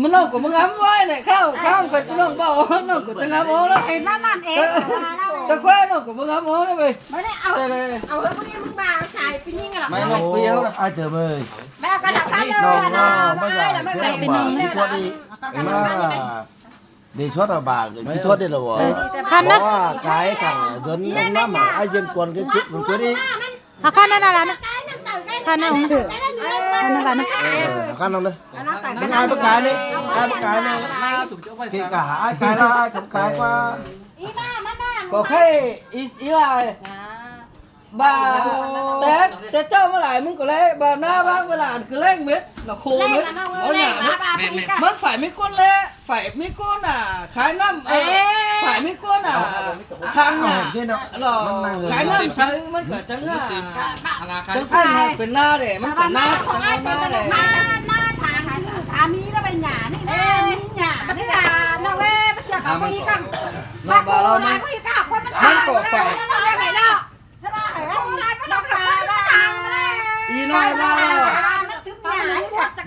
ມັນນ້ອງກໍມາງາມໄວ້ແຫຼະ ຂ້າວ ຂ້າວເປັນນ້ອງເວົ້າ ນ້ອງກໍຈະງາມເອົາລະ ເຫັນລະນັ້ນເອງ ເອີ ແຕ່ຂ້ອຍນ້ອງກໍມາງາມເອົາລະເວີຍ ບໍ່ໄດ້ເອົາ ເອົາເລື່ອງນີ້ມຶງມາສາຍຜູ້ຍິງຫັ້ນລະ ມານ້ອງເປີນ ອ້າຍເຕີມເອີຍ ແມ່ກໍດັກທັນເລີຍນະ ມາສາຍເປັນນ້ອງ ມາ ເດຊອດອາບາກ ເອີ ຄັນນະ ວ່າກາຍກັນຈົນນ້ຳ ອ້າຍເຢັນກວນກໍຄິດ ມັນຄືນີ້ ຫາຄັນນັ້ນນະ ຄັນນັ້ນ ຄັນນັ້ນ ເອີ ຄັນນັ້ນເດີ ມັນອາຍປາກາຍນີ້ ອາຍປາກາຍນີ້ ເກະກະຫາອາຍກາຍລະ ອາຍກາຍກວ່າ ອີບ້າມັນນະ ກໍໃຫ້ອີ ອີຫຼາຍ ອ່າ ບາ ແຕ່ ແຕ່ເຈົ້າມາຫຼາຍ ມຶງກໍແລ ບາໜ້າບາງເວລາອັນຄືແລງເມັດນະ ໂຄເມັດ ເວົ້າຫຍັງ ມັນຝາຍມີກົ້ນແລ ຝາຍມີກົ້ນນະ ຂາຍນ້ຳ ເອີ ຝາຍມີກ້ນ ອ່າ ທາງໜ້າ ຂາຍນ້ຳໃສ ມັນກໍຈັ່ງ ອ່າ ຈັງເປັນ ເປັນນາເດ້ ມັນກໍນາ ນາທາງ ທາມີລະເປັນຫຍ້ານີ້ນາ ມີຫຍ້ານີ້ນາ ລະເວ ມັນຈະເຂົ້າໄປອີກ ມັນກໍໄປ ອີນ້ອຍມາແລ້ວ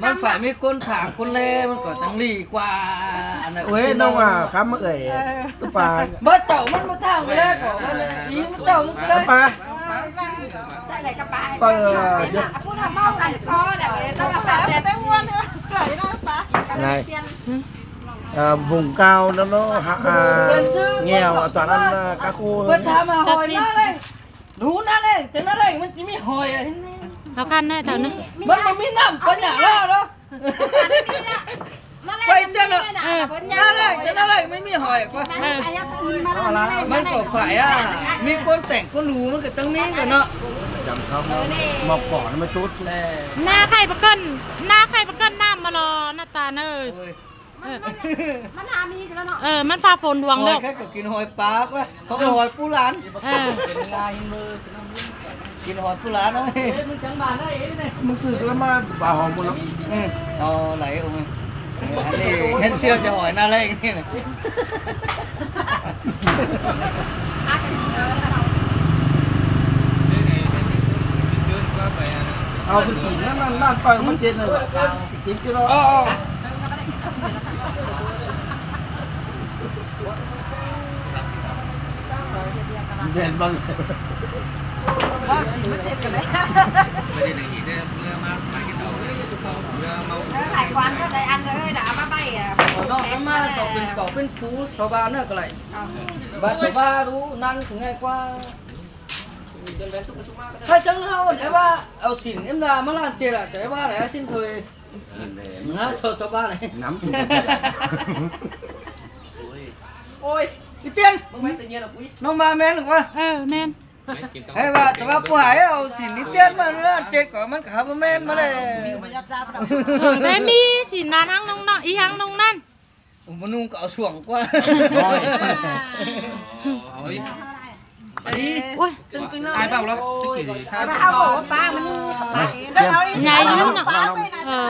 ມັນຝາຍມີກົ້ນທາງກົ້ນແລ ມັນກໍຈັ່ງຫຼີກວ່າ ອັນນັ້ນ ໂອ້ຍ ນ້ອງວ່າຄຳເອີຍ ຕຸປາ ບໍ່ເຈົ້າ ມັນບໍ່ທາງໄປແລ້ວກໍ ອີເຈົ້າ ມັນກໍໄດ້ ໄປ ໄປ ເອີ ເຈົ້າ ນາຍ ເອີ ວົງເກົ່ານະເນາະ ອ່າ ແງ່ວ ຕອນນັ້ນ ກະໂຄ ເພິ່ນຖາມຫາຫອຍນາແລ້ງ ໜູນາແລ້ງ ແຕ່ນາແລ້ງມັນຊິມີຫອຍ ເຮົາກັນເດີເຈົ້ານະ ມັນບໍ່ມີນ້ຳປັນຫຍັງແລ້ວເນາະ ໄປເຈົ້າເນາະ ເອີ ນາແລ້ງ ແຕ່ນາແລ້ງມັນມີຫອຍກວ່າ ເອີ ມັນກໍຝາຍ ອ່າ ມີກົ້ນແຕ່ງກົ້ນໜູ ມັນກໍຕ້ອງມີແຫຼະເນາະ ຈຳເຂົາມອບກ່ອນມາຕຸດ ນາໄຂ່ປາເກີ້ນ ນາໄຂ່ປາເກີ້ນ ນ້ຳມາລໍ ນາຕາເອີຍ ມັນ ມັນ ມັນຫາມີຢູ່ແລ້ວເນາະ ເອີ ມັນຟ້າຝົນດວງແລ້ວ ຫອຍໃຜກໍກິນຫອຍປາກວ່າ ເຂົາເອີ້ນຫອຍປູຫຼານ ເອີ ກິນຫອຍປູຫຼານເນາະ ເອີ ມຶງຈັ່ງບານໄດ້ເອີ ມຶງຊື້ກັນມາປາຫອມໝົດແລ້ວ ເອີ ເອົາໄຫຼໂອ້ຍ ອັນນີ້ເຫັນເຊື່ອຈະຫອຍນາແລ້ງນີ້ນະ ເອົາໄປສີ້ນນັ້ນ ຮ້ານໄປມັນເຈັດເລີຍ ເອີ ເອີ ແມ່ນບໍ່ ເວົ້າຊິມາເຈັດກັນເລີຍ ບໍ່ໄດ້ໄດ້ເມື່ອມາໄປກິນເອົາເມື່ອເມົາ ເອີ ຫຼາຍກວ່າເທົ່າໃດອັນເອີຍ ດາມາໃບອ່ະ ເອົາເນາະ ມາສອບເປັນເປົ່າເປັນປູຊາວບ້ານເນາະກໍໄດ້ ບາດຊາວບ້ານຮູ້ນັ້ນຄືງ່າຍກວ່າ ຖ້າເຊິ່ງເຮົາແຕ່ວ່າເອົາສິນເອັມດາມາລ້ານເຈລະ ແຕ່ວ່າໄດ້ສິນເຄີຍ ນະ ຊາວ ຊາວບ້ານ ນ້ຳ ໂອ້ຍ ອີຕຽນ ນ້ອງມາແມ່ນຫຼືວ່າ ເອີ ແມ່ນ ໃຫ້ວ່າ ແຕ່ວ່າຜູ້ໃຫ້ເອົາສິນອີຕຽນມາລ້ານເຈ ກໍມັນກໍຫາບໍ່ແມ່ນມາແລ້ວ ແຕ່ມີສິນນານທາງໜຶ່ງເນາະ ອີທາງໜຶ່ງນັ້ນ ໂອ້ ມະນຸງກໍເອົາຊ່ວງກວ່າ ເອົາອີກ ໂອ້ຍ ອ້າຍເວົ້າແລ້ວ ໃຫຍ່ຢູ່ເນາະ ເອີ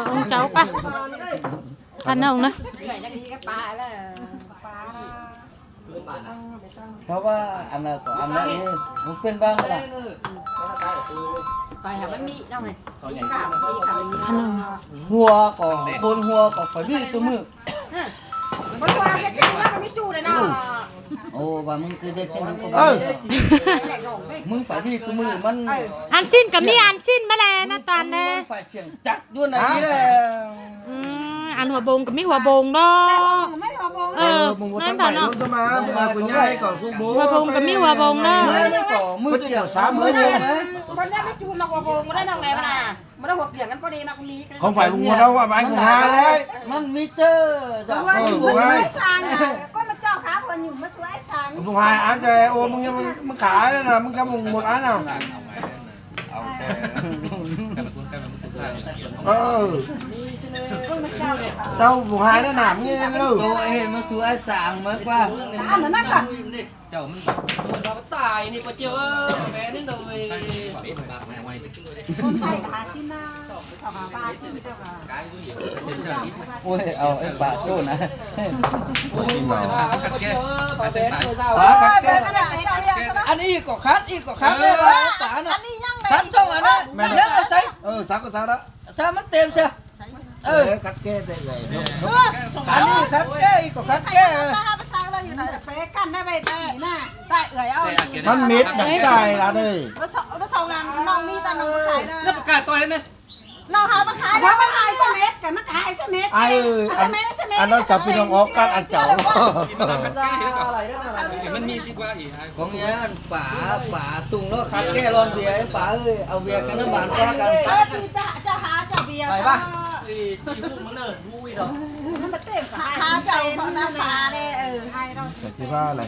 ອົງເຈົ້າປະ ຄັນເອົານະ ເພາະວ່າອັນນັ້ນກໍອັນນັ້ນເອງ ມັນເປັນບາງລະ ໄປຫາມັນມີເນາະ ມີກາບ ມີກາບ ຫົວກໍຄົນຫົວກໍໄຟບີ້ຕຸມື້ ບໍ່ວ່າເຮັດຊິງວ່າມັນມີຈູ້ເລີຍເນາະ ໂອ້ ວ່າມຶງຄືເຮັດຊິງ ເອີ ມຶງໄຟບີ້ຕຸມື້ມັນ ອັນຊິນກໍມີອັນຊິນມາແລະນະຕານແລະ ໄຟສຽງຈັກຢູ່ໃນນີ້ແຫຼະ ອືມ ອັນຫົວບົງກໍມີຫົວບົງເນາະ ເອີ ແມ່ນບໍ່ເນາະ ຫົວບົງກໍມີຫົວບົງເນາະ ມື້ດຽວສາມມື້ ເພິ່ນໄດ້ໄປຈູນມາຫົວບົງບໍ່ໄດ້ນອກແລະນະ ບໍ່ໄດ້ຫົວກຽງກັນພໍດີມາກຸລີ ຂອງໄຟບຸງຫົວເຮົາວ່າໄປບຸງຫາຍເລີຍ ມັນມີເຈີ ເອີ ບຸງຫາຍ ສາງ ກໍມາເຈົ້າຂາເພິ່ນຢູ່ມາຊ່ວຍສາງ ບຸງຫາຍອັນແຕ່ ໂອ້ ມຶງຍັງ ມຶງຂາຍນະ ມຶງຈະບຸງໝົດອັນນະ ເອີ ເຈົ້າບຸງຫາຍນະ ໜາມນີ້ເດີ ໂຕເອງມາຊ່ວຍສາງມາກວ່າ ອັນນັ້ນນະ ເຈົ້າມັນແບບ ຕາຍນີ້ປະເຈົ້າເອີຍ ແມ່ນໂດຍ ຄົນໃສ່ກະຫາຊິນນາ ເຂົາຫາປາກິນເຈົ້າກະ ໂອ້ຍ ເອົາໄອ້ປາໂຕນະ ໂອ້ຍ ປາຄັກແທ້ ປາຄັກແທ້ ອັນນີ້ກໍຄັກ ອີກກໍຄັກເດ້ ປານະ ຄັກສອງອັນນະ ຍັງເອົາໃສ່ ເອີ ສັກກໍສັກລະ ຊະມັນເຕັມຊະ ເອີ ເອີ ຂັດແກ້ແຕ່ເອື້ອຍ ເອີ ອັນນີ້ຂັດແກ້ອີກກໍຂັດແກ້ ຕາພາສາເຮົາຢູ່ນະ ໄປກັນໄດ້ໄປແຕ່ນະ ແຕ່ເອື້ອຍເອົາ ມັນເມັດໜັກໃຈລະເດ້ ມາສອງ ມາສອງອັນ ນ້ອງມີແຕ່ນ້ອງມາຂາຍເລີຍ ແລ້ວປະກາດຕໍ່ໃຫ້ແດ່ ນ້ອງຫາມາຂາຍແລ້ວ ມັນຫາຍສະເມັດກັນ ມັນກະຫາຍສະເມັດ ເອີ ອັນນັ້ນສະເປັນນ້ອງອອກກັນອັນເຈົ້າ ມັນມີຊິກວ່າອີກ ຂອງເນຍ ອັນປາ ປາຕຸງເນາະ ຂັດແກ້ລອນເບຍ ປາເອີຍ ເອົາເບຍກັນນຳບານກວ່າກັນ ເອີ ເຈົ້າຫາເຈົ້າເບຍ ໄປປະ ຊິຮູ້ມັນເລີຍ ຮູ້ອີດອກ ມັນບໍ່ເຕັມຂາ ຫາເຈົ້າເຂົານຳປາເດ້ ເອີ ໃຫ້ເນາະ ກໍຊິວ່າແຫຼະ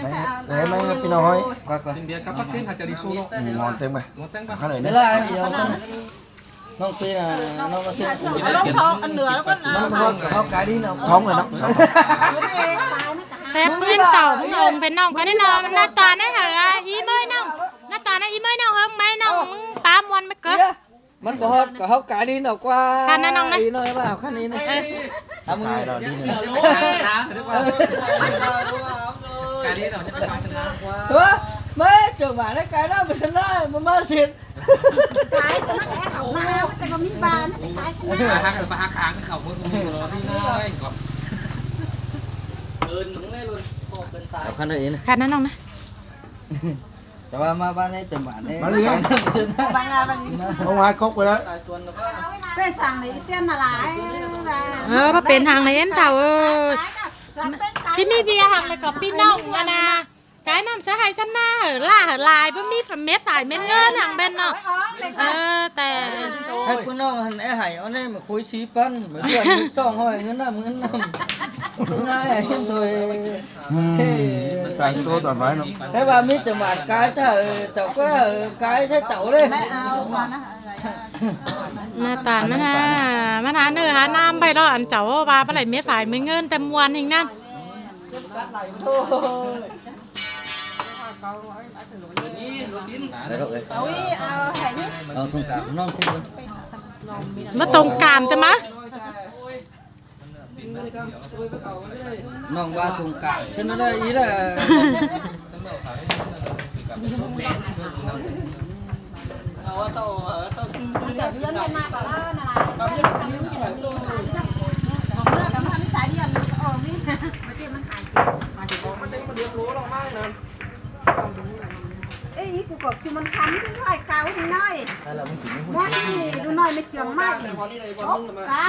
ແມ່ ແມ່ພີ່ນ້ອງເອີຍ ເປັນເບຍກັບປາເຕັມຫາຈະດີຊູເນາະ ໝອນເຕັມໄປ ໝອນເຕັມໄປ ຂະໜາດນີ້ ເວລາດຽວ ນ້ອງຕີນະ ນ້ອງມາເຊັດ ເອົາລົງທ້ອງອັນເໜືອແລ້ວກໍ ມັນເຮົາກາຍດີເນາະ ທ້ອງເລີຍເນາະ ແຊບເພື່ອນເກົ່າ ມຶງເອົາເປັນນ້ອງກໍໄດ້ເນາະ ມັນໜ້າຕາໄດ້ຫາ ອີເມີຍນ້ອງ ໜ້າຕາໄດ້ອີເມີຍນ້ອງ ເຮີງໄມ້ນ້ອງ ມຶງປາມ່ວນໄປເກີດ ມັນບໍ່ຮອດກໍເຮົາກາຍດີເນາະ ກວ່າ ຄັນນະນ້ອງນະ ອີນ້ອຍວ່າເອົາຄັນນີ້ນະ ເອີ ເອົາມື ກາຍດອກດີນີ້ ກາຍດີເນາະ ເອີ ມາເຈີບາດໃນກາຍນຳໄປຊະນະ ບໍ່ມາເຊັດ ກາຍແຕ່ມັນແອເຂົ້ານາ ມັນແຕ່ບໍ່ມີບານ ໄປກາຍຊະນະ ປາຮັກ ປາຮັກຫາງເຂົ້າບໍ່ຮູ້ເນາະ ມີນ້ອຍກໍ ເອີ ເອົາຄັນນັ້ນເອງນະ ຄັນນັ້ນນ້ອງນະ ແຕ່ວ່າມາບ້ານນີ້ຈະໝານເດ້ ມາເລີຍ ເອົາຫາກົກໄປແລ້ວ ເປັນສັງນີ້ເຕັ້ນນະຫຼາຍ ເອີ ບໍ່ເປັນຫຍັງເນາະເອັນເຖົ້າເອີຍ ຊິມີເບຍຫັກແລ້ວກໍພີ່ນ້ອງຫັ້ນນະ ກາຍນ້ຳໃສ່ໄຮ່ຊຳນາ ເຮີຫຼ້າເຮີຫຼາຍ ບໍ່ມີເມັດຝາຍເມັດເງິນຫຍັງເປັນເນາະ ເອີ ແຕ່ ໃຫ້ພວກນ້ອງຫັ້ນແອໄຫ້ເອົາແນ່ ມາຄຸຍສີ່ພັນ ມາເດືອນສອງຮ້ອຍ ເງິນນ້ຳ ເງິນນ້ຳ ເປັນນາຍເຫັນໂດຍ ອືມ ແຕ່ງໂຕຕອນໄວເນາະ ແຕ່ວ່າມີຈະໝາດກາຍຊະ ເອີ ເຈົ້າກໍ ເອີ ກາຍໃສ່ເຈົ້າເດ້ ໜ້າຕານມັນຫາ ມັນຫາເນື້ອຫານ້ຳໄປເນາະ ອັນເຈົ້າວ່າບໍ່ໄດ້ເມັດຝາຍເມັດເງິນ ແຕ່ມ່ວນແຮງນັ້ນ ໄດ້ດອກເອີຍ ເອົາໃຫ້ນີ້ ເອົາຖົງກາງນ້ອງຊິ ມາຖົງກາງແຕ່ມາ ນ້ອງວ່າຖົງກາງ ຊັ້ນນະໄດ້ອີກແລ້ວ ເອົາເຕົາ ເອົາເຕົາຊື້ ຊື້ ເຈົ້າເຮືອນເພິ່ນມາກໍລາວນະລະ ເມືອກໍເມືອມີສາຍດຽວ ອອກນີ້ ເອີຍ ອີ່ກູກອກຈຸມັນຄຳ ເປັນຮ້ອຍເກົ້ານີ້ນ້ອຍ ມອນນີ້ດູນ້ອຍແມ່ເຈືອງມາອີກ ໂອກາ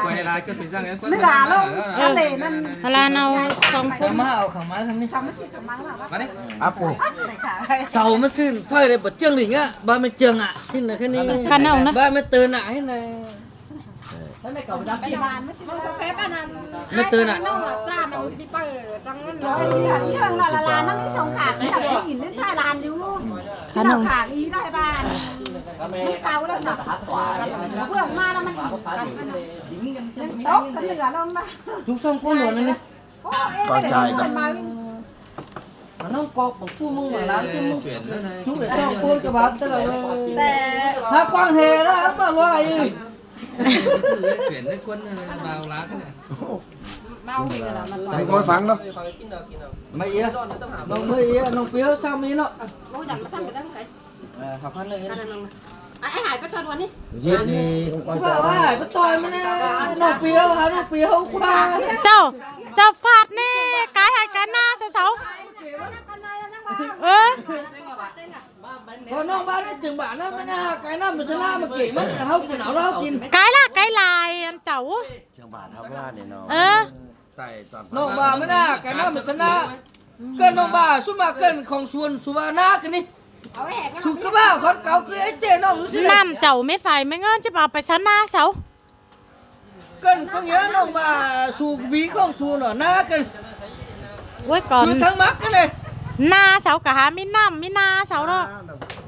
ໄວລາເກີດເປັນຈັ່ງນັ້ນ ເນື້ອລົງທະເລນັ້ນ ເວລາເຮົາສອງຄົນ ມາເອົາເຂົ້າມາທາງນີ້ ສາມາຊິເຂົ້າມາວ່າ ມານີ້ ອັບໂອ ເສົາມັນຊື່ນໄຟໄດ້ບໍ່ເຈືອງນີ້ງະ ບ້ານແມ່ເຈືອງອະ ທີ່ນະ ແຄ່ນີ້ ຄັນເອົານະ ບ້ານແມ່ເຕີນອະ ທີ່ນະ ມັນເຕີນອະ ນ້ອງອາຈານມັນມີເປີດຈັງນັ້ນ ໂອ້ຍ ຊິເລື່ອງລາລານະ ມີສອງຂາງ ໄດ້ຍິນເລື່ອງໄທລານຢູ່ ຊິເອົາຂາງອີໄດ້ບ້ານ ມັນເກົ່າແລ້ວນະ ເບື້ອງມາແລ້ວມັນອີກກັນ ຕົກກັນເຫຼືອລົງນະ ທຸກຊ່ອງກ້ນຫຼວນນັ້ນນີ້ ໂອ້ ເອ ຕອນຈາຍກັນ ມານ້ອງກອກບັກຊູ້ມຶງມາລ້າງກິນມຶງ ຈຸກໄດ້ສອງຄົນກະບາດແຕ່ລະເວີຍ ແຕ່ຫາກວາງແຫ່ລະມາລວຍ ເປັນໄດ້ຄົນເມົາລາວກັນນະ ເມົາອີກແລ້ວນະ ໃສ່ຄອຍຟັງເນາະ ມາເອຍ ນ້ອງເມຍເອຍ ນ້ອງເປີຍຊ້ຳນີ້ເນາະ ບໍ່ຮູ້ຈັກມັນຊ້ຳໄປທາງໃດ ເອີ ຫ້າພັນເລີຍ ອັນນັ້ນນ້ອງນະ ອ້າຍຫາຍໄປຕໍ່ດ່ວນນີ້ ເຮັດນີ້ ວ່າອ້າຍໄປຕໍ່ມັນນະ ນ້ອງເປີຍ ຫານ້ອງເປີຍຄວາຍ ເຈົ້າ ເຈົ້າຟາດແນ່ ກາຍໃຫ້ກາຍໜ້າເຊົາໆ ເອີ ພໍນ້ອງບ້ານນີ້ເຖິງບ້ານນະ ມັນຫາກາຍນ້ຳມັນຊະນະ ມາເກະມັນ ເຮົາກິນເອົາ ເຮົາກິນ ກາຍລະ ກາຍຫຼາຍ ອັນເຈົ້າ ເຖິງບ້ານເຮົາວ່ານີ້ເນາະ ເອີ ນ້ອງບ້ານມັນນະ ກາຍນ້ຳມັນຊະນະ ເກີນນ້ອງບ້ານ ຊຸມມາເກີນຂອງສວນ ສຸວານາກັນນີ້ ສຸກະບ້າ ຄົນເກົ່າຄືໄອ້ເຈ້ນ້ອງຢູ່ຊິ ນ້ຳເຈົ້າເມັດຝາຍເມັດເງິນ ຈະເອົາໄປຊະນາເຊົາ ກັນກໍເຍາະນ້ອງວ່າ ສູບວີຂອງສູນອນນາກັນ ໂອ້ຍ ກ່ອນ ສູທັງມັກກັນເດ້ ນາເຊົາກະຫາມີນ້ຳມີນາເຊົາເນາະ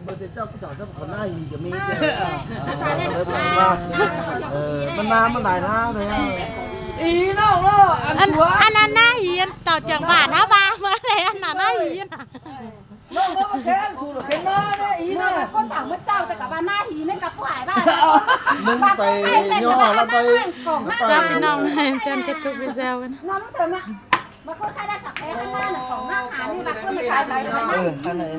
ເບິ່ງແຕ່ເຈົ້າ ເຈົ້າ ເຈົ້າເຂົາໜ້າຫີກະມີ ເອີ ເອີ ມັນນາ ມັນຫຼາຍນາເດ້ ອີນ້ອງເນາະ ອັນ ອັນ ອັນນັ້ນໜ້າຫີ ອັນເຈົ້າເຈີງບ້ານເຮົາວ່າ ເມື່ອໃດອັນນັ້ນໜ້າຫີນະ ນ້ອງບໍ່ມາແຂ່ງສູ້ດອກ ເຫັນບໍ່ນະ ອີນະ ຄົນຖາມວ່າເຈົ້າ ແຕ່ກະວ່າໜ້າຫີນີ້ກະຜູ້ຫາຍບ້ານ ມຶງໄປຍໍລະໄປ ເຈົ້າພີ່ນ້ອງ ເຕີມເກັບທຸກວິແຊວກັນ ນ້ອງເຕີມນະ ບາງຄົນຂາຍໄດ້ສັກແທ້ ອັນນັ້ນຂອງມາຂາຍນີ້ ບາງຄົນຂາຍໄດ້ ເອີ ອັນນັ້ນ